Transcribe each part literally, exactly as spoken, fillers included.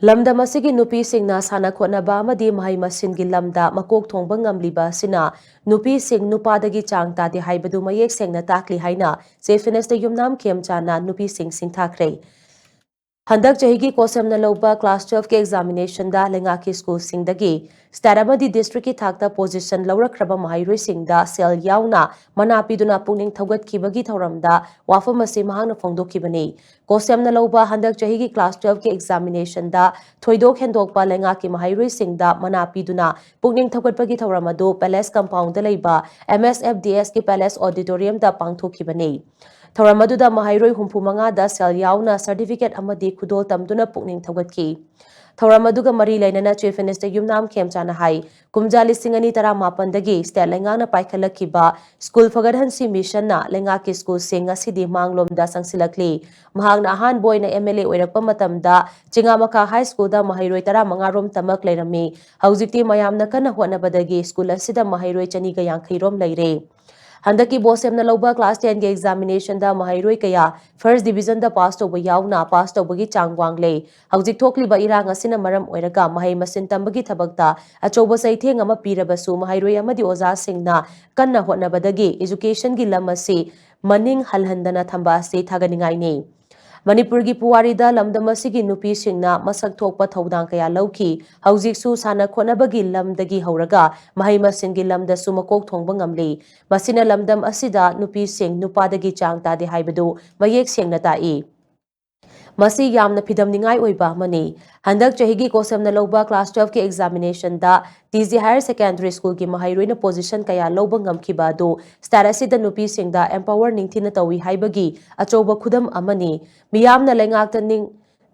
ꯂꯝꯗꯝ ꯑꯁꯤꯒꯤ ꯅꯨꯄꯤꯁꯤꯡꯅ ꯁꯥꯟꯅ ꯈꯣꯠꯅꯕ ꯑꯃꯗꯤ ꯃꯍꯩ ꯃꯁꯤꯡꯒꯤ ꯂꯝꯗ ꯃꯀꯣꯛ ꯊꯣꯡꯕ ꯉꯝꯂꯤꯕ ꯑꯁꯤꯅ ꯅꯨꯄꯤꯁꯤꯡ ꯅꯨꯄꯥꯗꯒꯤ ꯆꯥꯡ ꯇꯥꯗꯦ ꯍꯥꯏꯕꯗꯨ ꯃꯌꯦꯛ ꯁꯦꯡꯅ ꯇꯥꯛꯂꯤ ꯍꯥꯏꯅ ꯆꯤꯐ ꯃꯤꯅꯤꯁꯇꯔ ꯌꯨꯝꯅꯥꯝ ꯈꯦꯝꯆꯥꯅ ꯅꯨꯄꯤꯁꯤꯡ ꯁꯤꯡꯊꯥꯈ꯭ꯔꯦ꯫ ꯍꯟꯗꯛ ꯆꯍꯤꯒꯤ ꯀꯣꯁꯦꯝꯅ ꯂꯧꯕ class twelve ꯀꯤ examination ꯗ ꯂꯩꯉꯥꯛꯀꯤ school ꯁꯤꯡꯗꯒꯤ state ꯑꯃꯗꯤ district ꯀꯤ ꯊꯥꯛꯇ position ꯂꯧꯔꯛꯈ꯭ꯔꯕ ꯃꯍꯩꯔꯣꯏꯁꯤꯡꯗ ꯁꯦꯜ ꯌꯥꯎꯅ ꯃꯅꯥ ꯄꯤꯗꯨꯅ ꯄꯨꯛꯅꯤꯡ ꯊꯧꯒꯠꯈꯤꯕꯒꯤ ꯊꯧꯔꯝꯗ ꯋꯥꯐꯝ ꯑꯁꯤ ꯃꯍꯥꯛꯅ ꯐꯣꯡꯗꯣꯛꯈꯤꯕꯅꯤ꯫ ꯀꯣꯁꯦꯝꯅ ꯂꯧꯕ ꯍꯟꯗꯛ ꯆꯍꯤꯒꯤ class twelve ꯀꯤ examination ꯗ ꯊꯣꯏꯗꯣꯛ ꯍꯦꯟꯗꯣꯛꯄ ꯂꯩꯉꯥꯛꯀꯤ ꯃꯍꯩꯔꯣꯏꯁꯤꯡꯗ ꯃꯅꯥ ꯄꯤꯗꯨꯅ ꯄꯨꯛꯅꯤꯡ ꯊꯧꯒꯠꯄꯒꯤ ꯊꯧꯔꯝ ꯑꯗꯨ Palace compound ꯗ ꯂꯩꯕ M S F D S ꯀꯤ Palace auditorium ꯗ ꯄꯥꯡꯊꯣꯛꯈꯤꯕꯅꯤ꯫ ꯊꯧꯔꯝ ꯑꯗꯨꯗ ꯃꯍꯩꯔꯣꯏ ꯍꯨꯝꯐꯨ ꯃꯉꯥꯗ ꯁꯦꯜ ꯌꯥꯎꯅ certificate ꯑꯃꯗꯤ ꯈꯨꯗꯣꯜ ꯇꯝꯗꯨꯅ ꯄꯨꯛꯅꯤꯡ ꯊꯧꯒꯠꯈꯤ꯫ ꯊꯧꯔꯝ ꯑꯗꯨꯒ ꯃꯔꯤ ꯂꯩꯅꯅ Chief Minister ꯌꯨꯝꯅꯥꯝ ꯈꯦꯝꯆꯥꯅ ꯍꯥꯏ, ꯀꯨꯝꯖꯥ ꯂꯤꯁꯤꯡ ꯑꯅꯤ ꯇꯔꯥꯃꯥꯄꯟꯗꯒꯤ state ꯂꯩꯉꯥꯛꯅ ꯄꯥꯏꯈꯠꯂꯛꯈꯤꯕ school ꯐꯒꯠꯍꯟꯁꯤ mission ꯅ ꯂꯩꯉꯥꯛꯀꯤ school ꯁꯤꯡ ꯉꯁꯤꯗꯤ ꯃꯥꯡꯂꯣꯝꯗ ꯆꯪꯁꯤꯜꯂꯛꯂꯤ꯫ ꯃꯍꯥꯛꯅ ꯑꯍꯥꯟꯕ ꯑꯣꯏꯅ M L A ꯑꯣꯏꯔꯛꯄ ꯃꯇꯝꯗ ꯆꯤꯉꯥꯃꯈꯥ High School ꯗ ꯃꯍꯩꯔꯣꯏ ꯇꯔꯥꯃꯉꯥ ꯔꯣꯝ ꯇꯃꯛ ꯂꯩꯔꯝꯃꯤ꯫ ꯍꯧꯖꯤꯛꯇꯤ ꯃꯌꯥꯝꯅ ꯀꯟꯅ ꯍꯣꯠꯅꯕꯗꯒꯤ school ꯑꯁꯤꯗ ꯃꯍꯩꯔꯣꯏ ꯆꯅꯤꯒ ꯌꯥꯡꯈꯩ ꯔꯣꯝ ꯂꯩꯔꯦ꯫ ꯍꯟꯗꯛꯀꯤ ꯕꯣꯁꯦꯝꯅ ꯂꯧꯕ class ten ꯒꯤ examination ꯗ ꯃꯍꯩꯔꯣꯏ ꯀꯌꯥ first division ꯗ pass ꯇꯧꯕ ꯌꯥꯎꯅ pass ꯇꯧꯕꯒꯤ ꯆꯥꯡ ꯋꯥꯡꯂꯦ꯫ ꯍꯧꯖꯤꯛ ꯊꯣꯛꯂꯤꯕ ꯏꯔꯥꯡ ꯑꯁꯤꯅ ꯃꯔꯝ ꯑꯣꯏꯔꯒ ꯃꯍꯩ ꯃꯁꯤꯡ ꯇꯝꯕꯒꯤ ꯊꯕꯛꯇ ꯑꯆꯧꯕ ꯆꯩꯊꯦꯡ ꯑꯃ ꯄꯤꯔꯕꯁꯨ ꯃꯍꯩꯔꯣꯏ ꯑꯃꯗꯤ ꯑꯣꯖꯥꯁꯤꯡꯅ ꯀꯟꯅ ꯍꯣꯠꯅꯕꯗꯒꯤ education ꯒꯤ ꯂꯝ ꯑꯁꯤ ꯃꯅꯤꯡ ꯍꯜꯍꯟꯗꯅ ꯊꯝꯕ ꯑꯁꯤ ꯊꯥꯒꯠꯅꯤꯡꯉꯥꯏꯅꯤ꯫ ꯃꯅꯤꯄꯨꯔꯒꯤ ꯄꯨꯋꯥꯔꯤꯗ ꯂꯝꯗꯝ ꯑꯁꯤꯒꯤ ꯅꯨꯄꯤꯁꯤꯡꯅ ꯃꯁꯛ ꯊꯣꯛꯄ ꯊꯧꯗꯥꯡ ꯀꯌꯥ ꯂꯧꯈꯤ꯫ ꯍꯧꯖꯤꯛꯁꯨ ꯁꯥꯟꯅ ꯈꯣꯠꯅꯕꯒꯤ ꯂꯝꯗꯒꯤ ꯍꯧꯔꯒ ꯃꯍꯩ ꯃꯁꯤꯡꯒꯤ ꯂꯝꯗꯁꯨ ꯃꯀꯣꯛ ꯊꯣꯡꯕ ꯉꯝꯂꯤ꯫ ꯃꯁꯤꯅ ꯂꯝꯗꯝ ꯑꯁꯤꯗ ꯅꯨꯄꯤꯁꯤꯡ ꯅꯨꯄꯥꯗꯒꯤ ꯆꯥꯡ ꯇꯥꯗꯦ ꯍꯥꯏꯕꯗꯨ ꯃꯌꯦꯛ ꯁꯦꯡꯅ ꯇꯥꯛꯏ꯫ ꯃꯁꯤ ꯌꯥꯝꯅ ꯐꯤꯗꯝꯅꯤꯡꯉꯥꯏ ꯑꯣꯏꯕ ꯑꯃꯅꯤ꯫ ꯍꯟꯗꯛ ꯆꯍꯤꯒꯤ ꯀꯣꯁꯦꯝꯅ ꯂꯧꯕ class twelve ꯀꯤ examination ꯗ T G Higher Secondary School ꯒꯤ ꯃꯍꯩꯔꯣꯏꯅ position ꯀꯌꯥ ꯂꯧꯕ ꯉꯝꯈꯤꯕ ꯑꯗꯨ state ꯑꯁꯤꯗ ꯅꯨꯄꯤꯁꯤꯡꯗ empower ꯅꯤꯡꯊꯤꯅ ꯇꯧꯏ ꯍꯥꯏꯕꯒꯤ ꯑꯆꯧꯕ ꯈꯨꯗꯝ ꯑꯃꯅꯤ꯫ ꯃꯤꯌꯥꯝꯅ ꯂꯩꯉꯥꯛꯇ ꯅꯤꯡ-,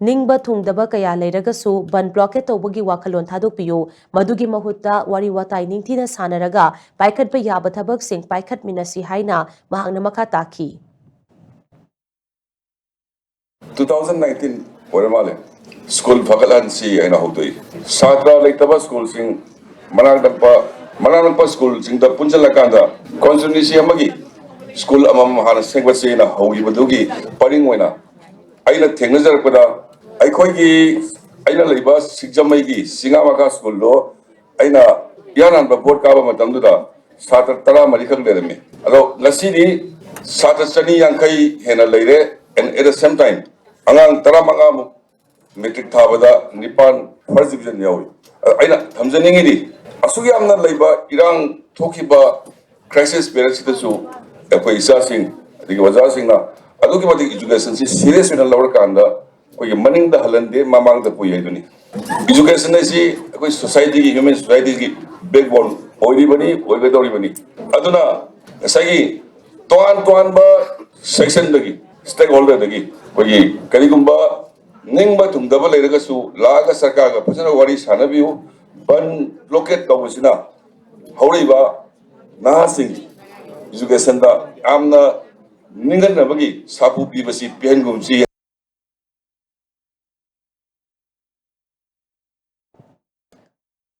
ꯅꯤꯡꯕ ꯊꯨꯡꯗꯕ ꯀꯌꯥ ꯂꯩꯔꯒꯁꯨ ꯕꯟ blockade ꯇꯧꯕꯒꯤ ꯋꯥꯈꯜꯂꯣꯟ ꯊꯥꯗꯣꯛꯄꯤꯌꯨ꯫ ꯃꯗꯨꯒꯤ ꯃꯍꯨꯠꯇ ꯋꯥꯔꯤ ꯋꯥꯇꯥꯏ ꯅꯤꯡꯊꯤꯅ ꯁꯥꯟꯅꯔꯒ ꯄꯥꯏꯈꯠꯄ ꯌꯥꯕ ꯊꯕꯛꯁꯤꯡ ꯄꯥꯏꯈꯠꯃꯤꯟꯅꯁꯤ ꯍꯥꯏꯅ ꯃꯍꯥꯛꯅ ꯃꯈꯥ ꯇꯥꯈꯤ꯫ Two thousand nineteen ꯑꯣꯏꯔ ꯃꯥꯜꯂꯦ, school ꯐꯒꯠꯍꯟꯁꯤ ꯍꯥꯏꯅ ꯍꯧꯗꯣꯛꯏ꯫ ꯁꯥꯇ꯭ꯔ ꯂꯩꯇꯕ school ꯁꯤꯡ, ꯃꯅꯥꯛ ꯅꯛꯄ, ꯃꯅꯥꯛ ꯅꯛꯄ school ꯁꯤꯡꯗ ꯄꯨꯟꯁꯤꯜꯂꯀꯥꯟꯗ constituency ꯑꯃꯒꯤ school ꯑꯃꯃꯝ ꯍꯥꯟꯅ ꯁꯦꯝꯒꯠꯁꯤ ꯍꯥꯏꯅ ꯍꯧꯈꯤꯕꯗꯨꯒꯤ ꯄꯔꯤꯡ ꯑꯣꯏꯅ ꯑꯩꯅ ꯊꯦꯡꯅꯖꯔꯛꯄꯗ, ꯑꯩꯈꯣꯏꯒꯤ ꯑꯩꯅ ꯂꯩꯕ ꯁꯤꯡꯖꯃꯩꯒꯤ ꯆꯤꯉꯥꯃꯈꯥ ꯁ꯭ꯀꯨꯜꯗꯣ ꯑꯩꯅ ꯏꯍꯥꯟ ꯍꯥꯟꯕ ꯚꯣꯠ ꯀꯥꯕ ꯃꯇꯝꯗꯨꯗ ꯁꯥꯇ꯭ꯔ ꯇꯔꯥꯃꯔꯤꯈꯛ ꯂꯩꯔꯝꯃꯤ꯫ ꯑꯗꯣ ꯉꯁꯤꯗꯤ ꯁꯥꯇ꯭ꯔ ꯆꯅꯤ ꯌꯥꯡꯈꯩ ꯍꯦꯟꯅ ꯂꯩꯔꯦ꯫ And at the same time, ꯑꯉꯥꯡ ꯇꯔꯥꯃꯉꯥꯃꯨꯛ ꯃꯦꯇ꯭ꯔꯤꯛ ꯊꯥꯕꯗ ꯅꯤꯄꯥꯟ ꯐꯥꯔꯁ ꯗꯤꯕꯤꯖꯟ ꯌꯥꯎꯏ꯫ ꯑ, ꯑꯩꯅ ꯊꯝꯖꯅꯤꯡꯉꯤꯗꯤ, ꯑꯁꯨꯛ ꯌꯥꯝꯅ ꯂꯩꯕ ꯏꯔꯥꯡ ꯊꯣꯛꯈꯤꯕ ꯀ꯭ꯔꯥꯏꯁꯤꯁ ꯄꯤꯔꯤꯌꯗꯁꯤꯗꯁꯨ ꯑꯩꯈꯣꯏ ꯏꯆꯥꯁꯤꯡ ꯑꯗꯒꯤ ꯑꯣꯖꯥꯁꯤꯡꯅ ꯑꯗꯨꯛꯀꯤ ꯃꯇꯤꯛ ꯏꯖꯨꯀꯦꯁꯟꯁꯤ ꯁꯤꯔꯤꯌꯁ ꯑꯣꯏꯅ ꯂꯧꯔꯀꯥꯟꯗ ꯑꯩꯈꯣꯏꯒꯤ ꯃꯅꯤꯡꯗ ꯍꯜꯍꯟꯗꯦ, ꯃꯃꯥꯡꯗ ꯄꯨꯏ ꯍꯥꯏꯗꯨꯅꯤ꯫ ꯏꯖꯨꯀꯦꯁꯟ ꯑꯁꯤ ꯑꯩꯈꯣꯏ ꯁꯣꯁꯥꯏꯇꯤꯒꯤ, ꯍ꯭ꯌꯨꯃꯦꯟ ꯁꯣꯁꯥꯏꯇꯤꯒꯤ ꯕꯦꯛꯕꯣꯟ ꯑꯣꯏꯔꯤꯕꯅꯤ, ꯑꯣꯏꯒꯗꯧꯔꯤꯕꯅꯤ꯫ ꯑꯗꯨꯅ ꯉꯁꯥꯏꯒꯤ ꯇꯣꯉꯥꯟ ꯇꯣꯉꯥꯟꯕ ꯁꯦꯛꯁꯟꯗꯒꯤ, ꯁ꯭ꯇꯦꯛ ꯍꯣꯜꯗꯔꯗꯒꯤ ꯑꯩꯈꯣꯏꯒꯤ ꯀꯔꯤꯒꯨꯝꯕ ꯅꯤꯡꯕ ꯊꯨꯡꯗꯕ ꯂꯩꯔꯒꯁꯨ ꯂꯥꯛꯑꯒ ꯁꯔꯀꯥꯔꯒ ꯐꯖꯅ ꯋꯥꯔꯤ ꯁꯥꯟꯅꯕꯤꯌꯨ꯫ ꯕꯟ ꯕ꯭ꯂꯣꯀꯦꯠ ꯇꯧꯕꯁꯤꯅ ꯍꯧꯔꯛꯏꯕ ꯅꯍꯥꯁꯤꯡ ꯏꯖꯨꯀꯦꯁꯟꯗ ꯌꯥꯝꯅ ꯅꯤꯡꯍꯟꯅꯕꯒꯤ ꯁꯥꯐꯨ ꯄꯤꯕꯁꯤ ꯄꯤꯍꯟꯒꯨꯝꯁꯤ꯫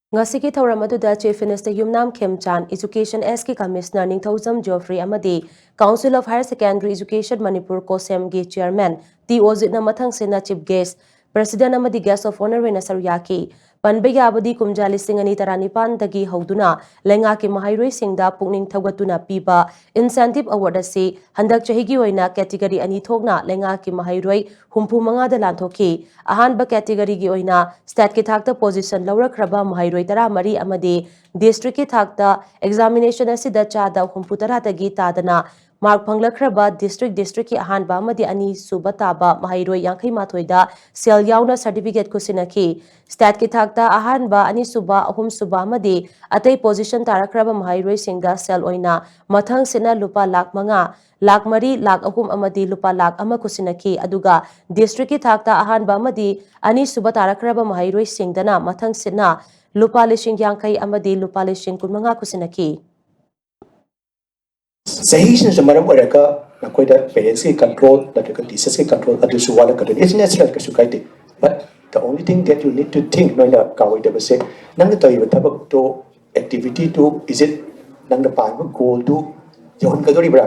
ꯉꯁꯤꯒꯤ ꯊꯧꯔꯝ ꯑꯗꯨꯗ Chief Minister ꯌꯨꯝꯅꯥꯝ ꯈꯦꯝꯆꯥꯟ, Education Sꯀꯤ Commissioner ꯅꯤꯡꯊꯧꯖꯝ ꯖꯣꯐ꯭ꯔꯤ ꯑꯃꯗꯤ Council of Higher Secondary Education Manipur, COHSEMꯒꯤ Chairman ꯇꯤ ꯑꯣꯖꯤꯠꯅ ꯃꯊꯪꯁꯤꯠꯅ Chief Guest, President ꯑꯃꯗꯤ Guest of Honour ꯑꯣꯏꯅ ꯁꯔꯨꯛ ꯌꯥꯈꯤ꯫ ꯄꯟꯕ ꯌꯥꯕꯗꯤ, ꯀꯨꯝꯖꯥ ꯂꯤꯁꯤꯡ ꯑꯅꯤ ꯇꯔꯥꯅꯤꯄꯥꯟꯗꯒꯤ ꯍꯧꯗꯨꯅ ꯂꯩꯉꯥꯛꯀꯤ ꯃꯍꯩꯔꯣꯏꯁꯤꯡꯗ ꯄꯨꯛꯅꯤꯡ ꯊꯧꯒꯠꯇꯨꯅ ꯄꯤꯕ Incentive Award ꯑꯁꯤ ꯍꯟꯗꯛ ꯆꯍꯤꯒꯤ ꯑꯣꯏꯅ category ꯑꯅꯤ ꯊꯣꯛꯅ ꯂꯩꯉꯥꯛꯀꯤ ꯃꯍꯩꯔꯣꯏ ꯍꯨꯝꯐꯨ ꯃꯉꯥꯗ ꯂꯥꯟꯊꯣꯛꯈꯤ꯫ ꯑꯍꯥꯟꯕ categoryꯒꯤ ꯑꯣꯏꯅ stateꯀꯤ ꯊꯥꯛꯇ position ꯂꯧꯔꯛꯈ꯭ꯔꯕ ꯃꯍꯩꯔꯣꯏ ꯇꯔꯥꯃꯔꯤ ꯑꯃꯗꯤ districtꯀꯤ ꯊꯥꯛꯇ examination ꯑꯁꯤꯗ ꯆꯥꯗ ꯍꯨꯝꯐꯨ ꯇꯔꯥꯗꯒꯤ ꯇꯥꯗꯅ mark ꯐꯪꯂꯛꯈ꯭ꯔꯕ district districtꯀꯤ ꯑꯍꯥꯟꯕ ꯑꯃꯗꯤ ꯑꯅꯤꯁꯨꯕ ꯇꯥꯕ ꯃꯍꯩꯔꯣꯏ ꯌꯥꯡꯈꯩ ꯃꯥꯊꯣꯏꯗ ꯁꯦꯜ ꯌꯥꯎꯅ certificate ꯈꯨꯠꯁꯤꯟꯅꯈꯤ꯫ Stateꯀꯤ ꯊꯥꯛꯇ ꯑꯍꯥꯟꯕ, ꯑꯅꯤꯁꯨꯕ, ꯑꯍꯨꯝꯁꯨꯕ ꯑꯃꯗꯤ ꯑꯇꯩ position ꯇꯥꯔꯛꯈ꯭ꯔꯕ ꯃꯍꯩꯔꯣꯏꯁꯤꯡꯗ ꯁꯦꯜ ꯑꯣꯏꯅ ꯃꯊꯪꯁꯤꯠꯅ ꯂꯨꯄꯥ ꯂꯥꯈ ꯃꯉꯥ, ꯂꯥꯈ ꯃꯔꯤ, ꯂꯥꯈ ꯑꯍꯨꯝ ꯑꯃꯗꯤ ꯂꯨꯄꯥ ꯂꯥꯈ ꯑꯃ ꯈꯨꯠꯁꯤꯟꯅꯈꯤ꯫ ꯑꯗꯨꯒ districtꯀꯤ ꯊꯥꯛꯇ ꯑꯍꯥꯟꯕ ꯑꯃꯗꯤ ꯑꯅꯤꯁꯨꯕ ꯇꯥꯔꯛꯈ꯭ꯔꯕ ꯃꯍꯩꯔꯣꯏꯁꯤꯡꯗꯅ ꯃꯊꯪꯁꯤꯠꯅ ꯂꯨꯄꯥ ꯂꯤꯁꯤꯡ ꯌꯥꯡꯈꯩ ꯑꯃꯗꯤ ꯂꯨꯄꯥ ꯂꯤꯁꯤꯡ ꯀꯨꯟꯃꯉꯥ ꯈꯨꯠꯁꯤꯟꯅꯈꯤ꯫ ꯆꯍꯤꯁꯤꯅꯁꯨ ꯃꯔꯝ ꯑꯣꯏꯔꯒ ꯅꯈꯣꯏꯗ parents ꯀꯤ control ꯅꯠꯇ꯭ꯔꯒ teachers ꯀꯤ control ꯑꯗꯨꯁꯨ ꯋꯥꯠꯂꯛꯀꯗꯣꯏꯅꯤ꯫ It's natural, ꯀꯩꯁꯨ ꯀꯥꯏꯗꯦ꯫ But the only thing that you need to think, ꯅꯣꯏꯅ ꯀꯥꯎꯔꯣꯏꯗꯕꯁꯦ, ꯅꯪꯅ ꯇꯧꯔꯤꯕ ꯊꯕꯛꯇꯣ, activity ꯗꯨ, is it ꯅꯪꯅ ꯄꯥꯝꯃꯤꯕ goal ꯗꯨ ꯌꯧꯍꯟꯒꯗꯧꯔꯤꯕ꯭ꯔꯥ?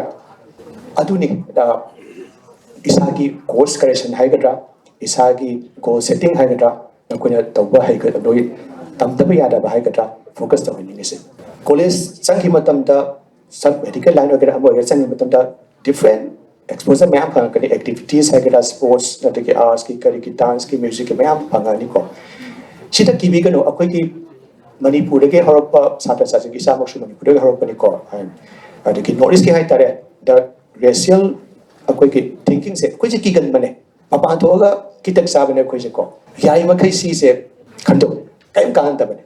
ꯑꯗꯨꯅꯤ, ꯑ, ꯏꯁꯥꯒꯤ course correction ꯍꯥꯏꯒꯗ꯭ꯔꯥ, ꯏꯁꯥꯒꯤ goal setting ꯍꯥꯏꯒꯗ꯭ꯔꯥ, ꯑꯩꯈꯣꯏꯅ ꯇꯧꯕ ꯍꯩꯒ ꯅꯣꯏ ꯇꯝꯗꯕ ꯌꯥꯗꯕ ꯍꯥꯏꯒꯗ꯭ꯔꯥ, ꯐꯣꯀꯁ ꯇꯧꯍꯟꯅꯤꯡꯉꯤꯁꯦ꯫ ꯀꯣꯂꯦꯖ ꯆꯪꯈꯤꯕ ꯃꯇꯝꯗ, ꯁꯝ ꯃꯦꯗꯤꯀꯦꯜ ꯂꯥꯏꯟ ꯑꯣꯏꯒꯦꯔꯥ ꯑꯃ ꯑꯣꯏꯒꯦꯔꯥ, ꯆꯪꯈꯤꯕ ꯃꯇꯝꯗ ꯗꯤꯐ꯭ꯔꯦꯟ ꯑꯦꯛꯁꯄꯣꯖꯔ ꯃꯌꯥꯝ ꯐꯪꯉꯛꯀꯅꯤ꯫ ꯑꯦꯛꯇꯤꯚꯤꯇꯤꯁ ꯍꯥꯏꯒꯦꯔꯥ, ꯁ꯭ꯄꯣꯔꯠꯁ, ꯅꯠꯇ꯭ꯔꯒ ꯑꯥꯔꯠꯁꯀꯤ, ꯀꯔꯤꯒꯤ, ꯗꯥꯟꯁꯀꯤ, ꯃ꯭ꯌꯨꯖꯤꯛꯀꯤ ꯃꯌꯥꯝ ꯐꯪꯉꯛꯑꯅꯤꯀꯣ꯫ ꯁꯤꯗ ꯀꯤꯕꯤꯒꯅꯨ, ꯑꯩꯈꯣꯏꯒꯤ ꯃꯅꯤꯄꯨꯔꯗꯒꯤ ꯍꯧꯔꯛꯄ ꯁꯥꯇ꯭ꯔ ꯁꯥꯇ꯭ꯔꯤꯁꯤꯡ, ꯏꯁꯥꯃꯛꯁꯨ ꯃꯅꯤꯄꯨꯔꯗꯒꯤ ꯍꯧꯔꯛꯄꯅꯤꯀꯣ꯫ ꯑꯗꯒꯤ ꯅꯣꯔꯠ ꯏꯁꯀꯤ ꯍꯥꯏꯇꯥꯔꯦ, ꯗ ꯔꯦꯁꯤꯌꯦꯜ ꯑꯩꯈꯣꯏꯒꯤ ꯊꯤꯡꯀꯤꯡꯁꯦ, ꯑꯩꯈꯣꯏꯁꯦ ꯀꯤꯒꯟꯕꯅꯦ꯫ ꯃꯄꯥꯟ ꯊꯣꯛꯑꯒ ꯈꯤꯇꯪ ꯆꯥꯕꯅꯦ ꯑꯩꯈꯣꯏꯁꯦꯀꯣ꯫ ꯌꯥꯔꯤꯃꯈꯩ ꯁꯤꯁꯦ ꯈꯟꯗꯣꯛ, ꯀꯔꯤꯝ ꯀꯥꯟꯅꯗꯕꯅꯦ꯫